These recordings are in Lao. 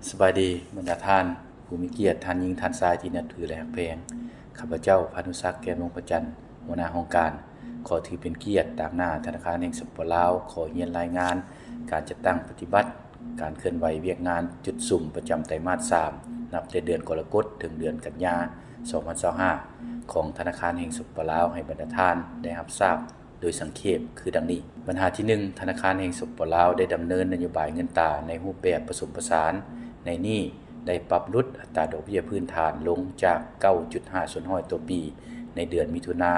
ສະບາຍດີ ບັນດາທ່ານຜູ້ມີກຽດ, ທ່ານຍິງ, ທ່ານຊາຍທີ່ນັບຖື ແລະ ຮັກແພງ. ຂ້າພະເຈົ້າ ພານຸສັກ ແກ້ນວົງພະຈັນ, ຫົວໜ້າຫ້ອງການ, ຂໍຖືເປັນກຽດຕາງໜ້າທະນາຄານແຫ່ງ ສປປ ລາວ ຂໍຮຽນລາຍງານການຈັດຕັ້ງປະຕິບັດການເຄື່ອນໄຫວວຽກງານຈຸດສຸມປະຈຳໄຕມາດສາມ ນັບແຕ່ເດືອນກໍລະກົດ ເຖິງເດືອນກັນຍາ ສອງພັນຊາວຫ້າ ຂອງທະນາຄານແຫ່ງ ສປປ ລາວ ໃຫ້ບັນດາທ່ານໄດ້ຮັບຊາບ ໂດຍສັງເຂບຄືດັ່ງນີ້. ບັນຫາທີໜຶ່ງ, ທະນາຄານແຫ່ງ ສປປ ລາວ ໄດ້ດຳເນີນນະໂຍບາຍເງິນຕາໃນຮູບແບບປະສົມປະສານ, ໃນນີ້ໄດ້ປັບຫຼຸດອັດຕາດອກເບ້ຍພື້ນຖານລົງຈາກ ເກົ້າຈຸດຫ້າສ່ວນຮ້ອຍຕໍ່ປີ ໃນເດືອນມິຖຸນາ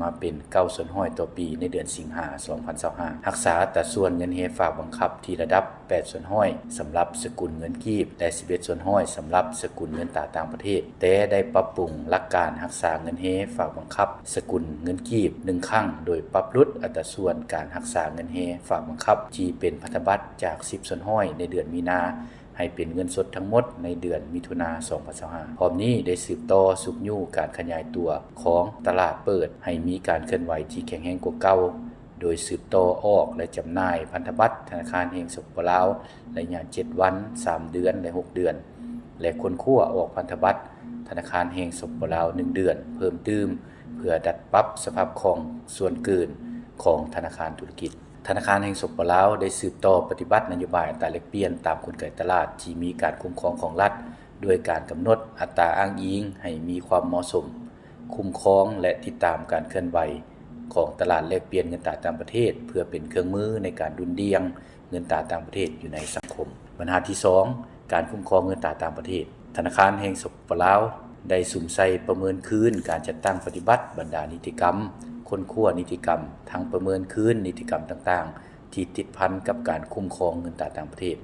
ມາເປັນ ເກົ້າສ່ວນຮ້ອຍຕໍ່ປີ ໃນເດືອນສິງຫາ ສອງພັນຊາວຫ້າ. ຮັກສາອັດຕາສ່ວນເງິນເຮຝາກບັງຄັບທີ່ລະດັບ ແປດສ່ວນຮ້ອຍ ສຳລັບສະກຸນເງິນກີບ ແລະ ສິບເອັດສ່ວນຮ້ອຍ ສຳລັບສະກຸນເງິນຕາຕ່າງປະເທດ, ແຕ່ໄດ້ປັບປຸງຫຼັກການຮັກສາເງິນເຮຝາກບັງຄັບສະກຸນເງິນກີບໜຶ່ງຄັ້ງ, ໂດຍປັບຫຼຸດອັດຕາສ່ວນການຮັກສາເງິນເຮຝາກບັງຄັບທີ່ເປັນພັນທະບັດຈາກ ສິບສ່ວນຮ້ອຍ ໃນເດືອນມີນາ ໃຫ້ເປັນເງິນສົດທັງໝົດໃນເດືອນມິຖຸນາ ສອງພັນຊາວຫ້າ. ພ້ອມນີ້ໄດ້ສືບຕໍ່ຊຸກຍູ້ການຂະຫຍາຍຕົວຂອງຕະຫຼາດເປີດ ໃຫ້ມີການເຄື່ອນໄຫວທີ່ແຂງແຮງກວ່າເກົ່າ, ໂດຍສືບຕໍ່ອອກ ແລະ ຈຳໜ່າຍພັນທະບັດທະນາຄານແຫ່ງ ສປປ ລາວ ໄລຍະເຈັດວັນ, ສາມເດືອນ ແລະ ຫົກເດືອນ ແລະ ຄົ້ນຄວ້າອອກພັນທະບັດທະນາຄານແຫ່ງ ສປປ ລາວ ໜຶ່ງເດືອນເພີ່ມຕື່ມ ເພື່ອດັດປັບສະພາບຄ່ອງສ່ວນເກີນຂອງທະນາຄານທຸລະກິດ. ທະນາຄານແຫ່ງ ສປປ ລາວ ໄດ້ສືບຕໍ່ປະຕິບັດນະໂຍບາຍອັດຕາແລກປ່ຽນຕາມກົນໄກຕະຫຼາດທີ່ມີການຄຸ້ມຄອງຂອງລັດ ດ້ວຍການກຳນົດອັດຕາອ້າງອີງໃຫ້ມີຄວາມເໝາະສົມ, ຄຸ້ມຄອງ ແລະ ຕິດຕາມການເຄື່ອນໄຫວຂອງຕະຫຼາດແລກປ່ຽນເງິນຕາຕ່າງປະເທດ ເພື່ອເປັນເຄື່ອງມືໃນການດຸ່ນດ່ຽງເງິນຕາຕ່າງປະເທດຢູ່ໃນສັງຄົມ. ບັນຫາທີສອງ, ການຄຸ້ມຄອງເງິນຕາຕ່າງປະເທດ. ທະນາຄານແຫ່ງ ສປປ ລາວ ໄດ້ສຸມໃສ່ປະເມີນຄືນການຈັດຕັ້ງປະຕິບັດບັນດານິຕິກຳ, ຄົ້ນຄວ້ານິຕິກຳ, ທັງປະເມີນຄືນນິຕິກຳຕ່າງໆ ທີ່ຕິດພັນກັບການຄຸ້ມຄອງເງິນຕາຕ່າງປະເທດ.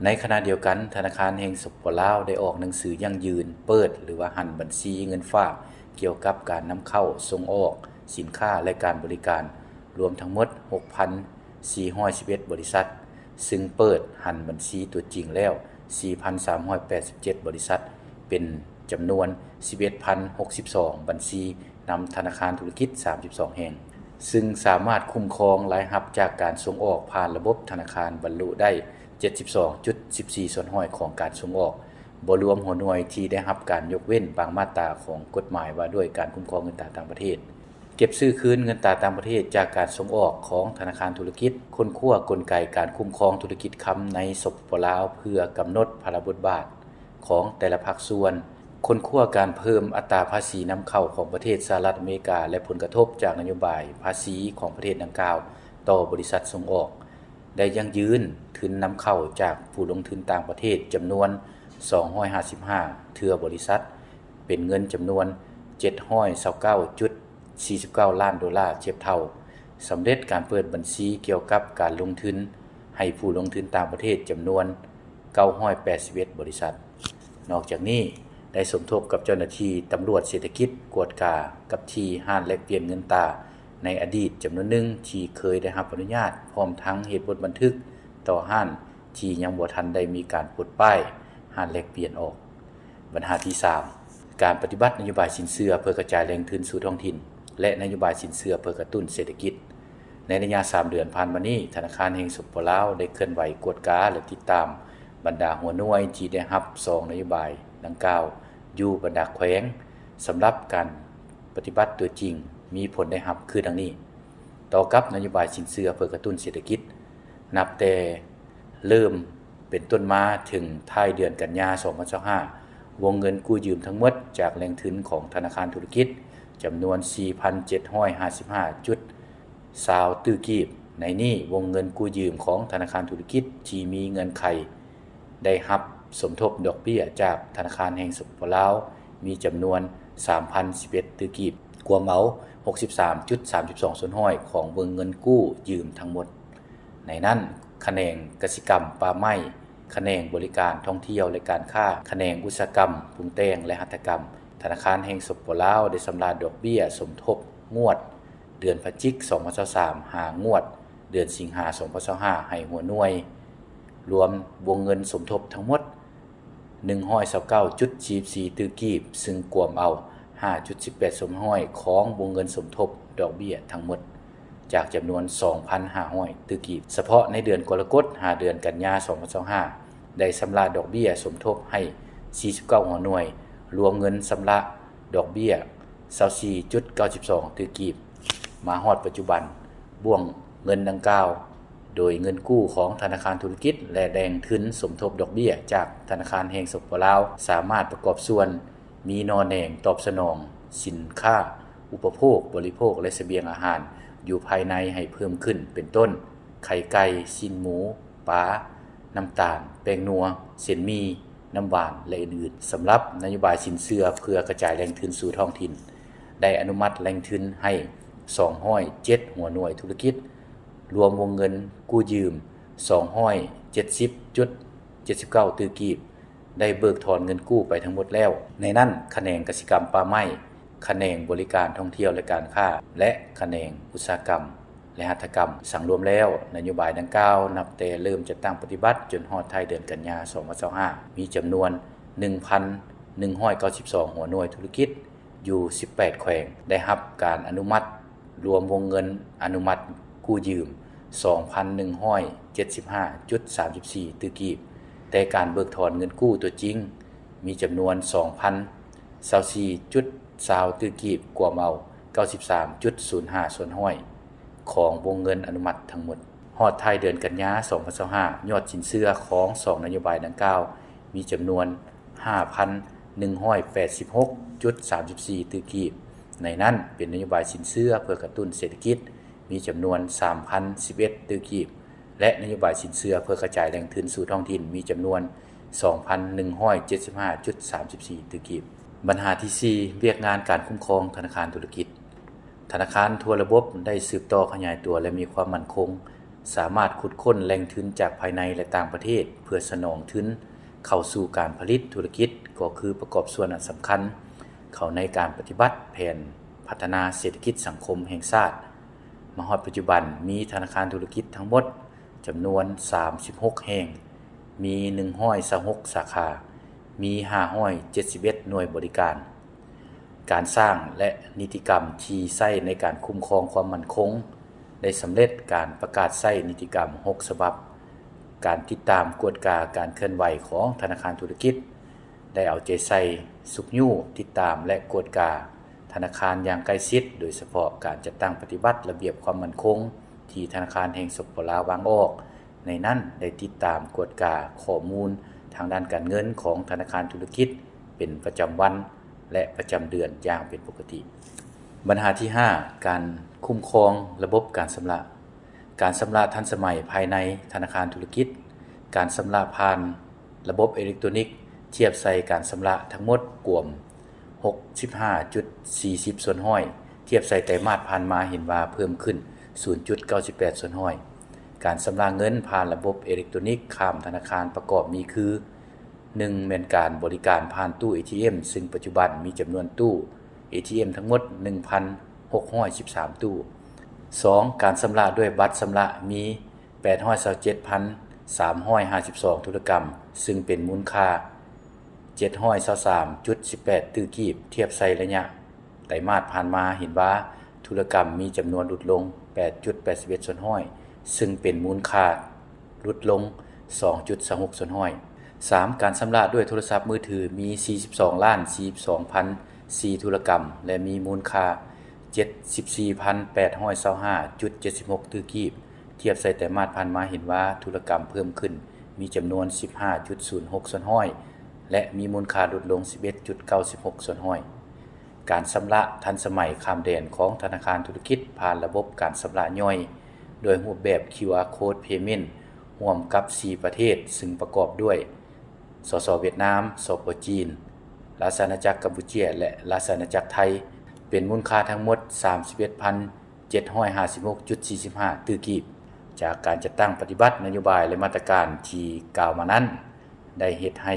ໃນຂະນະດຽວກັນ, ທະນາຄານແຫ່ງ ສປປ ລາວ ໄດ້ອອກໜັງສືຢັ້ງຢືນເປີດ ຫຼືວ່າຫັນບັນຊີເງິນຝາກ ກ່ຽວກັບການນຳເຂົ້າ, ສົ່ງອອກສິນຄ້າ ແລະ ການບໍລິການ ລວມທັງໝົດ ຫົກພັນສີ່ຮ້ອຍສິບເອັດ ບໍລິສັດ, ຊຶ່ງເປີດຫັນບັນຊີຕົວຈິງແລ້ວ ສີ່ພັນສາມຮ້ອຍແປດສິບເຈັດ ບໍລິສັດ, ເປັນຈຳນວນ ສິບເອັດພັນຫົກສິບສອງ ບັນຊີ ນຳທະນາຄານທຸລະກິດ ສາມສິບສອງ ແຫ່ງ, ຊຶ່ງສາມາດຄຸ້ມຄອງລາຍຮັບຈາກການສົ່ງອອກຜ່ານລະບົບທະນາຄານບັນລຸໄດ້ ເຈັດສິບສອງຈຸດສິບສີ່ສ່ວນຮ້ອຍຂອງການສົ່ງອອກ, ບໍ່ລວມຫົວໜ່ວຍທີ່ໄດ້ຮັບການຍົກເວັ້ນບາງມາດຕາຂອງກົດໝາຍວ່າດ້ວຍການຄຸ້ມຄອງເງິນຕາຕ່າງປະເທດ. ເກັບຊື້ຄືນເງິນຕາຕ່າງປະເທດຈາກການສົ່ງອອກຂອງທະນາຄານທຸລະກິດ, ຄົ້ນຄວ້າກົນໄກການຄຸ້ມຄອງທຸລະກິດຄຳໃນ ສປປ ລາວ ເພື່ອກຳນົດພາລະບົດບາດຂອງແຕ່ລະພາກສ່ວນ, ຄົ້ນຄວ້າການເພີ່ມອັດຕາພາສີນຳເຂົ້າຂອງປະເທດສະຫະລັດອາເມລິກາ ແລະ ຜົນກະທົບຈາກນະໂຍບາຍພາສີຂອງປະເທດດັ່ງກ່າວຕໍ່ບໍລິສັດສົ່ງອອກ, ໄດ້ຢັ້ງຢືນທຶນນຳເຂົ້າຈາກຜູ້ລົງທຶນຕ່າງປະເທດຈຳນວນ ສອງຮ້ອຍຫ້າສິບຫ້າ ເທື່ອບໍລິສັດ, ເປັນເງິນຈຳນວນ ເຈັດຮ້ອຍຊາວເກົ້າຈຸດ ສີ່ສິບເກົ້າລ້ານໂດລາທຽບເທົ່າ, ສຳເລັດການເປີດບັນຊີກ່ຽວກັບການລົງທຶນໃຫ້ຜູ້ລົງທຶນຕ່າງປະເທດຈຳນວນ ເກົ້າຮ້ອຍແປດສິບເອັດ ບໍລິສັດ. ນອກຈາກນີ້, ໄດ້ສົມທົບກັບເຈົ້າໜ້າທີ່ຕຳຫຼວດເສດຖະກິດກວດກາກັບທີ່ຮ້ານແລກປ່ຽນເງິນຕາໃນອະດີດຈຳນວນໜຶ່ງທີ່ເຄີຍໄດ້ຮັບອະນຸຍາດ, ພ້ອມທັງເຮັດບົດບັນທຶກຕໍ່ຮ້ານທີ່ຍັງບໍ່ທັນໄດ້ມີການປົດປ້າຍຮ້ານແລກປ່ຽນອອກ. ບັນຫາທີສາມ, ການປະຕິບັດນະໂຍບາຍສິນເຊື່ອເພື່ອກະຈາຍແຫຼ່ງທຶນສູ່ທ້ອງຖິ່ນ ແລະ ນະໂຍບາຍສິນເຊື່ອເພື່ອກະຕຸ້ນເສດຖະກິດ. ໃນໄລຍະສາມເດືອນຜ່ານມານີ້, ທະນາຄານແຫ່ງ ສປປ ລາວ ໄດ້ເຄື່ອນໄຫວກວດກາ ແລະ ຕິດຕາມບັນດາຫົວໜ່ວຍທີ່ໄດ້ຮັບຊອງນະໂຍບາຍດັ່ງກ່າວຢູ່ບັນດາແຂວງ, ສຳລັບການປະຕິບັດຕົວຈິງມີຜົນໄດ້ຮັບຄືດັ່ງນີ້. ຕໍ່ກັບນະໂຍບາຍສິນເຊື່ອເພື່ອກະຕຸ້ນເສດຖະກິດ, ນັບແຕ່ເລີ່ມເປັນຕົ້ນມາເຖິງທ້າຍເດືອນກັນຍາ ສອງພັນຊາວຫ້າ, ວົງເງິນກູ້ຢືມທັງໝົດຈາກແຫຼ່ງທຶນຂອງທະນາຄານທຸລະກິດ ຈຳນວນ ສີ່ພັນເຈັດຮ້ອຍຫ້າສິບຫ້າຈຸດຊາວຕື້ກີບ. ໃນນີ້, ວົງເງິນກູ້ຢືມຂອງທະນາຄານທຸລະກິດທີ່ມີເງື່ອນໄຂ ໄດ້ຮັບສົມທົບດອກເບ້ຍຈາກທະນາຄານແຫ່ງ ສປປ ລາວ ມີຈຳນວນ ສາມພັນສິບເອັດຕື້ກີບ, ກວມເອົາ ຫົກສິບສາມຈຸດສາມສິບສອງສ່ວນຮ້ອຍຂອງວົງເງິນກູ້ຢືມທັງໝົດ. ໃນນັ້ນ, ຂະແໜງກະສິກຳ, ປ່າໄມ້, ຂະແໜງບໍລິການ, ທ່ອງທ່ຽວ ແລະ ການຄ້າ, ຂະແໜງອຸດສາຫະກຳ, ປຸງແຕ່ງ ແລະ ຫັດຖະກຳ, ທະນາຄານແຫ່ງ ສປປ ລາວ ໄດ້ຊຳລະດອກເບ້ຍສົມທົບງວດເດືອນພະຈິກ ສອງພັນຊາວສາມ ຫາງວດເດືອນສິງຫາ ສອງພັນຊາວຫ້າ ໃຫ້ຫົວໜ່ວຍ ລວມວົງເງິນສົມທົບທັງໝົດ ໜຶ່ງຮ້ອຍຊາວເກົ້າຈຸດສີ່ສິບສີ່ຕື້ກີບ, ຊຶ່ງກວມເອົາ ຫ້າຈຸດສິບແປດສ່ວນຮ້ອຍຂອງວົງເງິນສົມທົບດອກເບ້ຍທັງໝົດ ຈາກຈຳນວນ ສອງພັນຫ້າຮ້ອຍຕື້ກີບ. ສະເພາະໃນເດືອນກໍລະກົດ ຫາເດືອນກັນຍາ ສອງພັນຊາວຫ້າ, ໄດ້ຊຳລະດອກເບ້ຍສົມທົບໃຫ້ສີ່ສິບເກົ້າຫົວໜ່ວຍ, ລວມເງິນຊຳລະດອກເບ້ຍຊາວສີ່ຈຸດເກົ້າສິບສອງຕື້ກີບ. ມາຮອດປັດຈຸບັນ, ບ້ວງເງິນດັ່ງກ່າວ ໂດຍເງິນກູ້ຂອງທະນາຄານທຸລະກິດ ແລະ ແຫຼ່ງທຶນສົມທົບດອກເບ້ຍຈາກທະນາຄານແຫ່ງ ສປປ ລາວ ສາມາດປະກອບສ່ວນ ມີໜໍ່ແໜງຕອບສະໜອງສິນຄ້າອຸປະໂພກ, ບໍລິໂພກ ແລະ ສະບຽງອາຫານຢູ່ພາຍໃນໃຫ້ເພີ່ມຂຶ້ນ ເປັນຕົ້ນ ໄຂ່ໄກ່, ຊີ້ນໝູ, ປາ, ນ້ຳຕານ, ແປ້ງນົວ, ເສັ້ນໝີ່, ນ້ຳຫວານ ແລະ ອື່ນໆ. ສຳລັບນະໂຍບາຍສິນເຊື່ອເພື່ອກະຈາຍແຫຼ່ງທຶນສູ່ທ້ອງຖິ່ນ ໄດ້ອະນຸມັດແຫຼ່ງທຶນໃຫ້ສອງຮ້ອຍເຈັດຫົວໜ່ວຍທຸລະກິດ, ລວມວົງເງິນກູ້ຢືມສອງຮ້ອຍເຈັດສິບຈຸດເຈັດສິບເກົ້າຕື້ກີບ. ໄດ້ເບີກຖອນເງິນກູ້ໄປທັງໝົດແລ້ວ. ໃນນັ້ນ, ຂະແໜງກະສິກຳປ່າໄມ້, ຂະແໜງບໍລິການທ່ອງທ່ຽວ ແລະ ການຄ້າ ແລະ ຂະແໜງອຸດສາຫະກຳ ແລະ ຫັດຖະກຳ. ສັງລວມແລ້ວ, ນະໂຍບາຍດັ່ງກ່າວ ນັບແຕ່ເລີ່ມຈັດຕັ້ງປະຕິບັດ ຈົນຮອດທ້າຍເດືອນກັນຍາ ສອງພັນຊາວຫ້າ ມີຈຳນວນໜຶ່ງພັນໜຶ່ງຮ້ອຍເກົ້າສິບສອງຫົວໜ່ວຍທຸລະກິດ ຢູ່ສິບແປດແຂວງ ໄດ້ຮັບການອະນຸມັດ ລວມວົງເງິນອະນຸມັດກູ້ຢືມສອງພັນໜຶ່ງຮ້ອຍເຈັດສິບຫ້າຈຸດສາມສິບສີ່ຕື້ກີບ, ແຕ່ການເບີກຖອນເງິນກູ້ຕົວຈິງມີຈຳນວນສອງພັນຊາວສີ່ຈຸດຊາວຕື້ກີບ, ກວມເອົາເກົ້າສິບສາມຈຸດສູນຫ້າສ່ວນຮ້ອຍຂອງວົງເງິນອະນຸມັດທັງໝົດ. ຮອດທ້າຍເດືອນກັນຍາ ສອງພັນຊາວຫ້າ ຍອດສິນເຊື່ອຂອງສອງນະໂຍບາຍດັ່ງກ່າວ ມີຈຳນວນຫ້າພັນໜຶ່ງຮ້ອຍແປດສິບຫົກຈຸດສາມສິບສີ່ຕື້ກີບ, ໃນນັ້ນເປັນນະໂຍບາຍສິນເຊື່ອເພື່ອກະຕຸ້ນເສດຖະກິດ ມີຈຳນວນສາມພັນສິບເອັດຕື້ກີບ ແລະ ນະໂຍບາຍສິນເຊື່ອເພື່ອກະຈາຍແຫຼ່ງທຶນສູ່ທ້ອງຖິ່ນ ມີຈຳນວນສອງພັນໜຶ່ງຮ້ອຍເຈັດສິບຫ້າຈຸດສາມສິບສີ່ຕື້ກີບ. ບັນຫາທີສີ່ ວຽກງານການຄຸ້ມຄອງທະນາຄານທຸລະກິດ. ທະນາຄານທົ່ວລະບົບໄດ້ສືບຕໍ່ຂະຫຍາຍຕົວ ແລະ ມີຄວາມໝັ້ນຄົງ, ສາມາດຂຸດຄົ້ນແຫຼ່ງທຶນຈາກພາຍໃນ ແລະ ຕ່າງປະເທດ ເພື່ອສະໜອງທຶນເຂົ້າສູ່ການຜະລິດທຸລະກິດ ກໍຄືປະກອບສ່ວນອັນສຳຄັນເຂົ້າໃນການປະຕິບັດແຜນພັດທະນາເສດຖະກິດສັງຄົມແຫ່ງຊາດ. ມາຮອດປັດຈຸບັນ ມີທະນາຄານທຸລະກິດທັງໝົດຈຳນວນສາມສິບຫົກແຫ່ງ, ມີໜຶ່ງຮ້ອຍຊາວຫົກສາຂາ, ມີຫ້າຮ້ອຍເຈັດສິບເອັດໜ່ວຍບໍລິການ. ການສ້າງ ແລະ ນິຕິກຳທີ່ໃຊ້ໃນການຄຸ້ມຄອງຄວາມໝັ້ນຄົງ ໄດ້ສຳເລັດການປະກາດໃຊ້ນິຕິກຳຫົກສະບັບ. ການຕິດຕາມກວດກາການເຄື່ອນໄຫວຂອງທະນາຄານທຸລະກິດ ໄດ້ເອົາໃຈໃສ່ຊຸກຍູ້, ຕິດຕາມ ແລະ ກວດກາທະນາຄານຢ່າງໃກ້ຊິດ, ໂດຍສະເພາະການຈັດຕັ້ງປະຕິບັດລະບຽບຄວາມໝັ້ນຄົງທີ່ທະນາຄານແຫ່ງ ສປປ ລາວ ວາງອອກ. ໃນນັ້ນໄດ້ຕິດຕາມກວດກາຂໍ້ມູນທາງດ້ານການເງິນຂອງທະນາຄານທຸລະກິດເປັນປະຈຳວັນ ແລະ ປະຈຳເດືອນຢ່າງເປັນປົກກະຕິ. ບັນຫາທີຫ້າ ການຄຸ້ມຄອງລະບົບການຊຳລະ. ການຊຳລະທັນສະໄໝພາຍໃນທະນາຄານທຸລະກິດ. ການຊຳລະຜ່ານລະບົບເອເລັກໂຕນິກ ທຽບໃສ່ການຊຳລະທັງໝົດກວມ ຫົກສິບຫ້າຈຸດສີ່ສິບສ່ວນຮ້ອຍ, ທຽບໃສ່ໄຕມາດຜ່ານມາເຫັນວ່າເພີ່ມຂຶ້ນສູນຈຸດເກົ້າສິບແປດສ່ວນຮ້ອຍ. ການຊຳລະເງິນຜ່ານລະບົບເອເລັກໂຕນິກຂ້າມທະນາຄານປະກອບມີຄື ໜຶ່ງ ແມ່ນການບໍລິການຜ່ານຕູ້ເອທີເອັມ ຊຶ່ງປັດຈຸບັນມີຈຳນວນຕູ້ເອທີເອັມທັງໝົດໜຶ່ງພັນຫົກຮ້ອຍສິບສາມຕູ້. ສອງ ການຊຳລະດ້ວຍບັດຊຳລະມີ ແປດຮ້ອຍຊາວເຈັດພັນສາມຮ້ອຍຫ້າສິບສອງທຸລະກຳ, ຊຶ່ງເປັນມູນຄ່າເຈັດຮ້ອຍຊາວສາມຈຸດສິບແປດຕື້ກີບ, ທຽບໃສ່ໄລຍະໄຕມາດຜ່ານມາເຫັນວ່າທຸລະກຳມີຈຳນວນຫຼຸດລົງແປດຈຸດແປດສິບເອັດສ່ວນຮ້ອຍ, ຊຶ່ງເປັນມູນຄ່າຫຼຸດລົງສອງຈຸດຊາວຫົກສ່ວນຮ້ອຍ. ສາມ ການຊຳລະດ້ວຍໂທລະສັບມືຖືມີສີ່ສິບສອງລ້ານສີ່ສິບສອງພັນສີ່ທຸລະກຳ ແລະ ມີມູນຄ່າເຈັດສິບສີ່ພັນແປດຮ້ອຍຊາວຫ້າຈຸດເຈັດສິບຫົກຕື້ກີບ. ທຽບໃສ່ໄຕມາດຜ່ານມາເຫັນວ່າທຸລະກຳເພີ່ມຂຶ້ນ ມີຈຳນວນສິບຫ້າຈຸດສູນຫົກສ່ວນຮ້ອຍ ແລະ ມີມູນຄ່າຫຼຸດລົງສິບເອັດຈຸດເກົ້າສິບຫົກສ່ວນຮ້ອຍ. ການຊຳລະທັນສະໄໝຂ້າມແດນຂອງທະນາຄານທຸລະກິດຜ່ານລະບົບການຊຳລະຍ່ອຍ ໂດຍຮູບແບບ ຄິວອາ ໂຄດ ເພເມັນ ຮ່ວມກັບສີ່ປະເທດ, ຊຶ່ງປະກອບດ້ວຍ ສສ ຫວຽດນາມ, ສປ ຈີນ, ລາຊະອານາຈັກກຳປູເຈຍ ແລະ ລາຊະອານາຈັກໄທ, ເປັນມູນຄ່າທັງໝົດສາມສິບເອັດພັນ ເຈັດຮ້ອຍຫ້າສິບຫົກຈຸດສີ່ສິບຫ້າຕື້ກີບ. ຈາກການຈັດຕັ້ງປະຕິບັດນະໂຍບາຍ ແລະ ມາດຕະການທີ່ກ່າວມານັ້ນ ໄດ້ເຮັດໃຫ້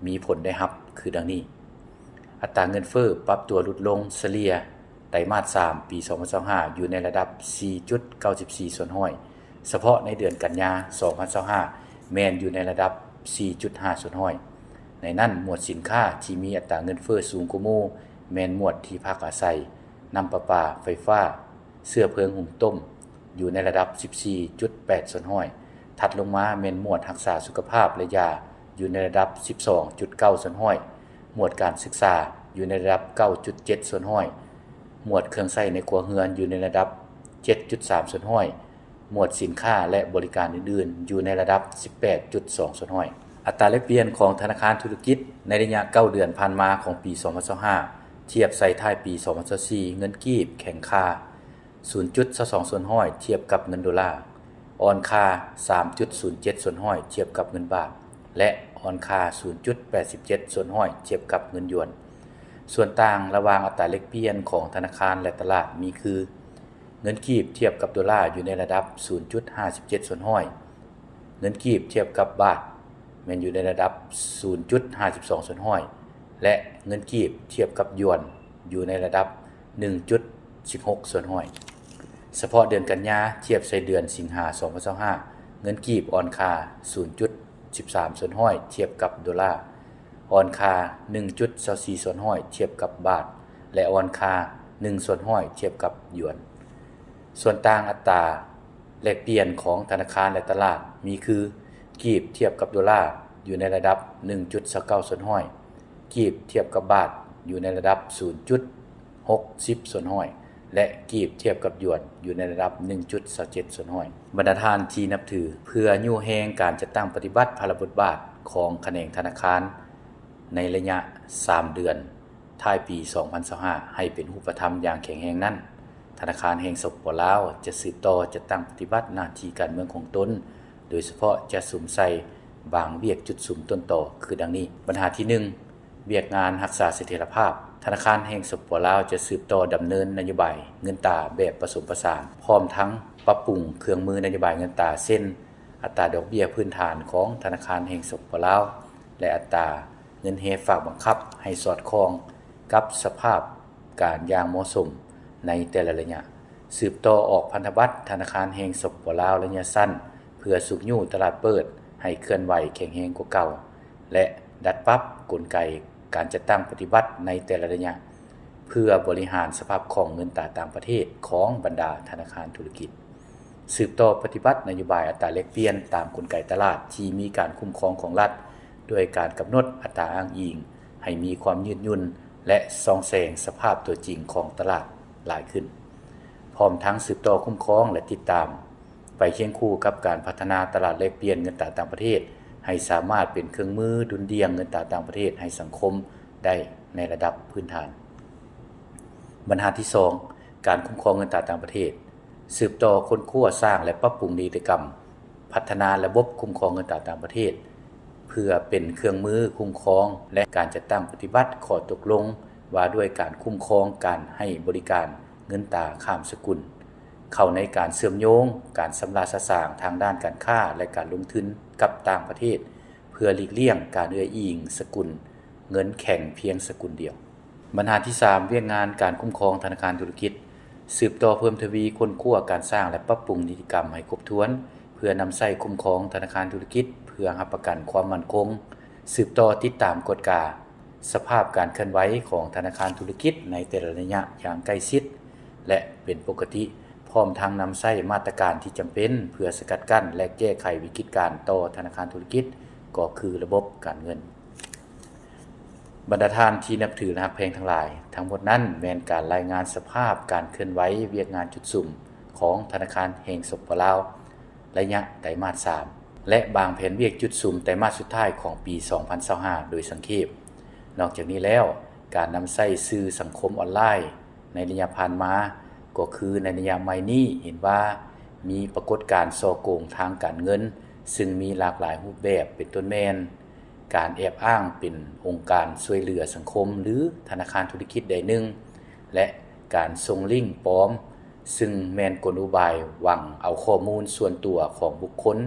ມີຜົນໄດ້ຮັບຄືດັ່ງນີ້: ອັດຕາເງິນເຟີ້ປັບຕົວຫຼຸດລົງສະເລ່ຍໄຕມາດສາມ ປີສອງພັນຊາວຫ້າ ຢູ່ໃນລະດັບສີ່ຈຸດເກົ້າສິບສີ່ສ່ວນຮ້ອຍ, ສະເພາະໃນເດືອນກັນຍາ ສອງພັນຊາວຫ້າ ແມ່ນຢູ່ໃນລະດັບສີ່ຈຸດຫ້າສ່ວນຮ້ອຍ. ໃນນັ້ນ, ໝວດສິນຄ້າທີ່ມີອັດຕາເງິນເຟີ້ສູງກວ່າໝູ່ແມ່ນໝວດທີ່ພັກອາໄສ, ນ້ຳປະປາ, ໄຟຟ້າ, ເຊື້ອເພີງຫຸງຕົ້ມ ຢູ່ໃນລະດັບສິບສີ່ຈຸດແປດສ່ວນຮ້ອຍ, ຖັດລົງມາແມ່ນໝວດຮັກສາສຸຂະພາບ ແລະ ຢາ ຢູ່ໃນລະດັບສິບສອງຈຸດເກົ້າສ່ວນຮ້ອຍ, ໝວດການສຶກສາ ຢູ່ໃນລະດັບເກົ້າຈຸດເຈັດສ່ວນຮ້ອຍ, ໝວດເຄື່ອງໃຊ້ໃນຄົວເຮືອນ ຢູ່ໃນລະດັບເຈັດຈຸດສາມສ່ວນຮ້ອຍ, ໝວດສິນຄ້າ ແລະ ບໍລິການອື່ນໆ ຢູ່ໃນລະດັບສິບແປດຈຸດສອງສ່ວນຮ້ອຍ. ອັດຕາແລກປ່ຽນຂອງທະນາຄານທຸລະກິດໃນໄລຍະເກົ້າເດືອນຜ່ານມາຂອງປີສອງພັນຊາວຫ້າ ທຽບໃສ່ທ້າຍປີສອງພັນຊາວສີ່ ເງິນກີບແຂງຄ່າ ສູນຈຸດຊາວສອງສ່ວນຮ້ອຍ ທຽບກັບເງິນໂດລາ, ອ່ອນຄ່າ ສາມຈຸດສູນເຈັດສ່ວນຮ້ອຍ ທຽບກັບເງິນບາດ ແລະ ອ່ອນຄ່າ ສູນຈຸດແປດສິບເຈັດສ່ວນຮ້ອຍ ທຽບກັບເງິນຢວນ. ສ່ວນຕ່າງລະຫວ່າງອັດຕາແລກປ່ຽນຂອງທະນາຄານ ແລະ ຕະຫຼາດມີຄື: ເງິນກີບທຽບກັບໂດລາຢູ່ໃນລະດັບສູນຈຸດຫ້າສິບເຈັດສ່ວນຮ້ອຍ, ເງິນກີບທຽບກັບບາດແມ່ນຢູ່ໃນລະດັບສູນຈຸດຫ້າສິບສອງສ່ວນຮ້ອຍ ແລະ ເງິນກີບທຽບກັບຢວນຢູ່ໃນລະດັບໜຶ່ງຈຸດສິບຫົກສ່ວນຮ້ອຍ. ສະເພາະເດືອນກັນຍາ ທຽບໃສ່ເດືອນສິງຫາ ສອງພັນຊາວຫ້າ ເງິນກີບອ່ອນຄ່າສູນຈຸດສິບສາມສ່ວນຮ້ອຍທຽບກັບໂດລາ, ອ່ອນຄ່າໜຶ່ງຈຸດຊາວສີ່ສ່ວນຮ້ອຍທຽບກັບບາດ ແລະ ອ່ອນຄ່າໜຶ່ງສ່ວນຮ້ອຍທຽບກັບຢວນ. ສ່ວນຕ່າງອັດຕາແລກປ່ຽນຂອງທະນາຄານ ແລະ ຕະຫຼາດມີຄື: ກີບທຽບກັບໂດລາຢູ່ໃນລະດັບໜຶ່ງຈຸດຊາວເກົ້າສ່ວນຮ້ອຍ, ກີບທຽບກັບບາດຢູ່ໃນລະດັບສູນຈຸດຫົກສິບສ່ວນຮ້ອຍ ແລະ ກີບທຽບກັບຢວນຢູ່ໃນລະດັບໜຶ່ງຈຸດຊາວເຈັດສ່ວນຮ້ອຍ. ບັນດາທ່ານທີ່ນັບຖື, ເພື່ອຍູ້ແຮງການຈັດຕັ້ງປະຕິບັດພາລະບົດບາດຂອງຂະແໜງທະນາຄານໃນໄລຍະສາມເດືອນ ທ້າຍປີສອງພັນຊາວຫ້າ ໃຫ້ເປັນຮູບປະທຳຢ່າງແຂງແຮງນັ້ນ, ທະນາຄານແຫ່ງ ສປປ ລາວ ຈະສືບຕໍ່ຈັດຕັ້ງປະຕິບັດໜ້າທີ່ການເມືອງຂອງຕົນ, ໂດຍສະເພາະຈະສຸມໃສ່ບາງວຽກຈຸດສຸມຕົ້ນຕໍ ຄືດັ່ງນີ້. ບັນຫາທີໜຶ່ງ, ວຽກງານຮັກສາສະຖຽນລະພາບ. ທະນາຄານແຫ່ງ ສປປ ລາວ ຈະສືບຕໍ່ດຳເນີນນະໂຍບາຍເງິນຕາແບບປະສົມປະສານ, ພ້ອມທັງປັບປຸງເຄື່ອງມືນະໂຍບາຍເງິນຕາ ເຊັ່ນ ອັດຕາດອກເບ້ຍພື້ນຖານຂອງທະນາຄານແຫ່ງ ສປປ ລາວ ແລະ ອັດຕາ ເງິນແຮຝາກບັງຄັບໃຫ້ສອດຄ່ອງກັບສະພາບການຢ່າງເໝາະສົມໃນແຕ່ລະໄລຍະ, ສືບຕໍ່ອອກພັນທະບັດທະນາຄານແຫ່ງ ສປປ ລາວ ໄລຍະສັ້ນ ເພື່ອຊຸກຍູ້ຕະຫຼາດເປີດໃຫ້ເຄື່ອນໄຫວແຂງແຮງກວ່າເກົ່າ ແລະ ດັດປັບກົນໄກການຈັດຕັ້ງປະຕິບັດໃນແຕ່ລະໄລຍະ ເພື່ອບໍລິຫານສະພາບຄ່ອງເງິນຕາຕ່າງປະເທດຂອງບັນດາທະນາຄານທຸລະກິດ. ສືບຕໍ່ປະຕິບັດນະໂຍບາຍອັດຕາແລກປ່ຽນຕາມກົນໄກຕະຫຼາດທີ່ມີການຄຸ້ມຄອງຂອງລັດ, ດ້ວຍການກຳນົດອັດຕາອ້າງອີງໃຫ້ມີຄວາມຍືດຫຍຸ່ນ ແລະ ສ່ອງແສງສະພາບຕົວຈິງຂອງຕະຫຼາດຫຼາຍຂຶ້ນ, ພ້ອມທັງສືບຕໍ່ຄຸ້ມຄອງ ແລະ ຕິດຕາມໄປຄຽງຄູ່ກັບການພັດທະນາຕະຫຼາດແລກປ່ຽນເງິນຕາຕ່າງປະເທດ ໃຫ້ສາມາດເປັນເຄື່ອງມືດຸ່ນດ່ຽງເງິນຕາຕ່າງປະເທດໃຫ້ສັງຄົມໄດ້ໃນລະດັບພື້ນຖານ. ບັນຫາທີສອງ, ການຄຸ້ມຄອງເງິນຕາຕ່າງປະເທດ. ສືບຕໍ່ຄົ້ນຄວ້າ, ສ້າງ ແລະ ປັບປຸງນິຕິກຳ, ພັດທະນາລະບົບຄຸ້ມຄອງເງິນຕາຕ່າງປະເທດ ເພື່ອເປັນເຄື່ອງມືຄຸ້ມຄອງ ແລະ ການຈັດຕັ້ງປະຕິບັດຂໍ້ຕົກລົງວ່າດ້ວຍການຄຸ້ມຄອງການໃຫ້ບໍລິການເງິນຕາຂ້າມສະກຸນ, ເຂົ້າໃນການເຊື່ອມໂຍງການຊຳລະສະສາງທາງດ້ານການຄ້າ ແລະ ການລົງທຶນກັບຕ່າງປະເທດ ເພື່ອຫຼີກລ່ຽງການເອື້ອຍອີງສະກຸນເງິນແຂງພຽງສະກຸນດຽວ. ບັນຫາທີສາມ, ວຽກງານການຄຸ້ມຄອງທະນາຄານທຸລະກິດ. ສືບຕໍ່ເພີ່ມທະວີຄົ້ນຄວ້າ, ການສ້າງ ແລະ ປັບປຸງນິຕິກຳໃຫ້ຄົບຖ້ວນ ເພື່ອນຳໃຊ້ຄຸ້ມຄອງທະນາຄານທຸລະກິດ ເພື່ອຮັບປະກັນຄວາມໝັ້ນຄົງ. ສືບຕໍ່ຕິດຕາມກວດກາສະພາບການເຄື່ອນໄຫວຂອງທະນາຄານທຸລະກິດໃນແຕ່ລະໄລຍະຢ່າງໃກ້ຊິດ ແລະ ເປັນປົກກະຕິ, ພ້ອມທັງນຳໃຊ້ມາດຕະການທີ່ຈຳເປັນເພື່ອສະກັດກັ້ນ ແລະ ແກ້ໄຂວິກິດການຕໍ່ທະນາຄານທຸລະກິດ ກໍຄືລະບົບການເງິນ. ບັນດາທ່ານທີ່ນັບຖື ແລະ ຮັກແພງທັງຫຼາຍ, ທັງໝົດນັ້ນແມ່ນການລາຍງານສະພາບການເຄື່ອນໄຫວວຽກງານຈຸດສຸມຂອງທະນາຄານແຫ່ງ ສປປ ລາວ ໄລຍະໄຕມາດສາມ ແລະ ບາງແຜນວຽກຈຸດສຸມໄຕມາດສຸດທ້າຍຂອງປີສອງພັນຊາວຫ້າ ໂດຍສັງເຂບ. ນອກຈາກນີ້ແລ້ວ, ການນຳໃຊ້ສື່ສັງຄົມອອນລາຍ ໃນໄລຍະຜ່ານມາ ກໍຄືໃນໄລຍະໃໝ່ນີ້ເຫັນວ່າມີປາກົດການສໍ້ໂກງທາງການເງິນ ຊຶ່ງມີຫຼາກຫຼາຍຮູບແບບ ເປັນຕົ້ນແມ່ນ ການແອບອ້າງເປັນອົງການຊ່ວຍເຫຼືອສັງຄົມ ຫຼື ທະນາຄານທຸລະກິດໃດໜຶ່ງ ແລະ ການສົ່ງລິ້ງປອມ ຊຶ່ງແມ່ນກົນອຸບາຍຫວັງເອົາຂໍ້ມູນສ່ວນຕົວຂອງບຸກຄົນ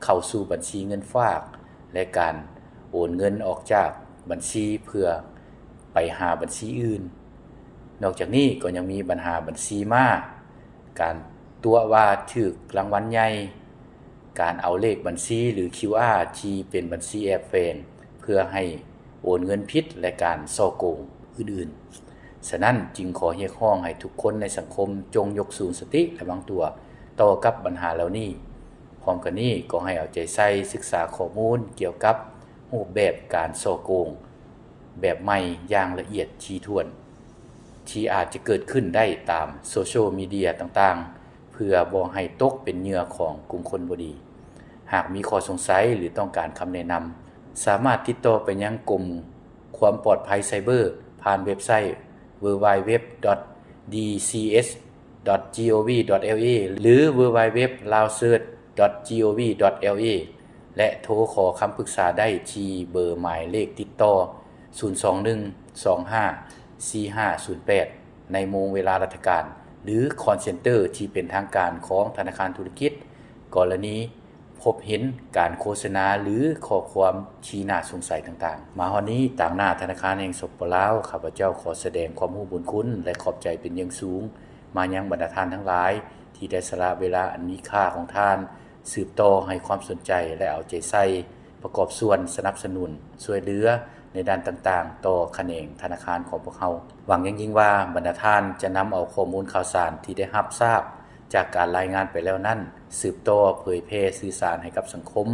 ເຂົ້າສູ່ບັນຊີເງິນຝາກ ແລະ ການໂອນເງິນອອກຈາກບັນຊີເພື່ອໄປຫາບັນຊີອື່ນ. ນອກຈາກນີ້ກໍຍັງມີບັນຫາບັນຊີມ້າ, ການຕົວະວ່າຖືກລາງວັນໃຫຍ່, ການເອົາເລກບັນຊີ ຫຼື ຄິວອາ ທີ່ເປັນບັນຊີແອບແຝງ ເພື່ອໃຫ້ໂອນເງິນຜິດ ແລະ ການສໍ້ໂກງອື່ນໆ. ສະນັ້ນຈຶ່ງຂໍຮຽກຮ້ອງໃຫ້ທຸກຄົນໃນສັງຄົມຈົ່ງຍົກສູງສະຕິລະວັງຕົວຕໍ່ກັບບັນຫາເຫຼົ່ານີ້. ພ້ອມກັນນີ້ກໍໃຫ້ເອົາໃຈໃສ່ສຶກສາຂໍ້ມູນກ່ຽວກັບຮູບແບບການສໍ້ໂກງແບບໃໝ່ຢ່າງລະອຽດຖີ່ຖ້ວນ ທີ່ອາດຈະເກີດຂຶ້ນໄດ້ຕາມໂຊຊຽວມີເດຍຕ່າງໆ ເພື່ອບໍ່ໃຫ້ຕົກເປັນເຫຍື່ອຂອງກຸ່ມຄົນບໍ່ດີ. ຫາກມີຂໍ້ສົງໄສ ຫຼື ຕ້ອງການຄຳແນະນຳ, ສາມາດຕິດຕໍ່ໄປຍັງກົມຄວາມປອດໄພໄຊເບີ ຜ່ານເວັບໄຊ www.dcs.gov.la ຫຼື www.laosearch.gov.la ແລະ ໂທຂໍຄຳປຶກສາໄດ້ທີ່ເບີໝາຍເລກຕິດຕໍ່ ສູນສອງໜຶ່ງ ສອງຫ້າ ສີ່ຫ້າສູນແປດ ໃນໂມງເວລາລັດຖະການ ຫຼື ຄອນເຊັນເຕີທີ່ເປັນທາງການຂອງທະນາຄານທຸລະກິດ ກໍລະນີ ພົບເຫັນການໂຄສະນາ ຫຼື ຂໍ້ຄວາມທີ່ໜ້າສົງໄສຕ່າງໆ. ມາຮອດນີ້, ຕາງໜ້າທະນາຄານແຫ່ງ ສປປ ລາວ, ຂ້າພະເຈົ້າຂໍສະແດງຄວາມຮູ້ບຸນຄຸນ ແລະ ຂອບໃຈເປັນຢ່າງສູງ ມາຍັງບັນດາທ່ານທັງຫຼາຍ ທີ່ໄດ້ສະຫຼະເວລາອັນມີຄ່າຂອງທ່ານ ສືບຕໍ່ໃຫ້ຄວາມສົນໃຈ ແລະ ເອົາໃຈໃສ່ ປະກອບສ່ວນສະໜັບສະໜູນ ຊ່ວຍເຫຼືອໃນດ້ານຕ່າງໆ ຕໍ່ຂະແໜງທະນາຄານຂອງພວກເຮົາ. ຫວັງຢ່າງຍິ່ງວ່າ ບັນດາທ່ານຈະນຳເອົາຂໍ້ມູນຂ່າວສານທີ່ໄດ້ຮັບຊາບ ຈາກການລາຍງານໄປແລ້ວນັ້ນ ສືບຕໍ່ເຜີຍແຜ່ສື່ສານໃຫ້ກັບສັງຄົມ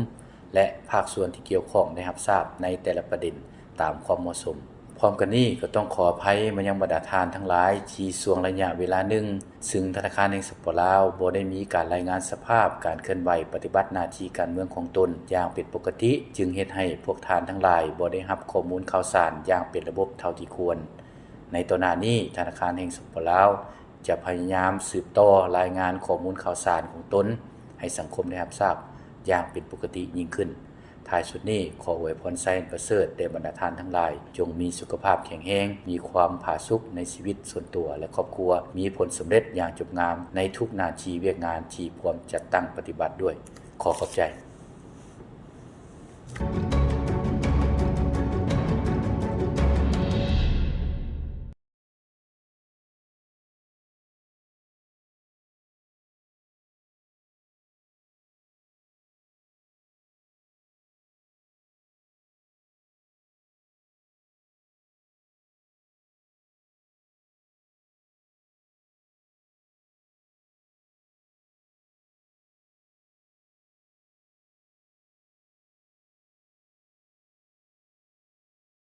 ແລະ ພາກສ່ວນທີ່ກ່ຽວຂ້ອງໄດ້ຮັບຊາບໃນແຕ່ລະປະເດັນຕາມຄວາມເໝາະສົມ. ພ້ອມກັນນີ້ກໍຕ້ອງຂໍອະໄພມາຍັງບັນດາທ່ານທັງຫຼາຍ ທີ່ຊ່ວງໄລຍະເວລາໜຶ່ງ ຊຶ່ງທະນາຄານແຫ່ງ ສປປ ລາວ ບໍ່ໄດ້ມີການລາຍງານສະພາບການເຄື່ອນໄຫວປະຕິບັດໜ້າທີ່ການເມືອງຂອງຕົນຢ່າງເປັນປົກກະຕິ ຈຶ່ງເຮັດໃຫ້ພວກທ່ານທັງຫຼາຍບໍ່ໄດ້ຮັບຂໍ້ມູນຂ່າວສານຢ່າງເປັນລະບົບເທົ່າທີ່ຄວນ. ໃນຕໍ່ໜ້ານີ້ ທະນາຄານແຫ່ງ ສປປ ລາວ ຈະພະຍາຍາມສືບຕໍ່ລາຍງານຂໍ້ມູນຂ່າວສານຂອງຕົນໃຫ້ສັງຄົມໄດ້ຮັບຊາບຢ່າງເປັນປົກກະຕິຍິ່ງຂຶ້ນ. ທ້າຍສຸດນີ້ ຂໍອວຍພອນໄຊອັນປະເສີດແດ່ບັນດາທ່ານທັງຫຼາຍ, ຈົ່ງມີສຸຂະພາບແຂງແຮງ, ມີຄວາມຜາສຸກໃນຊີວິດສ່ວນຕົວ ແລະ ຄອບຄົວ, ມີຜົນສຳເລັດຢ່າງຈົບງາມໃນທຸກໜ້າທີ່ວຽກງານທີ່ພວມຈັດຕັ້ງປະຕິບັດດ້ວຍ. ຂໍຂອບໃຈ.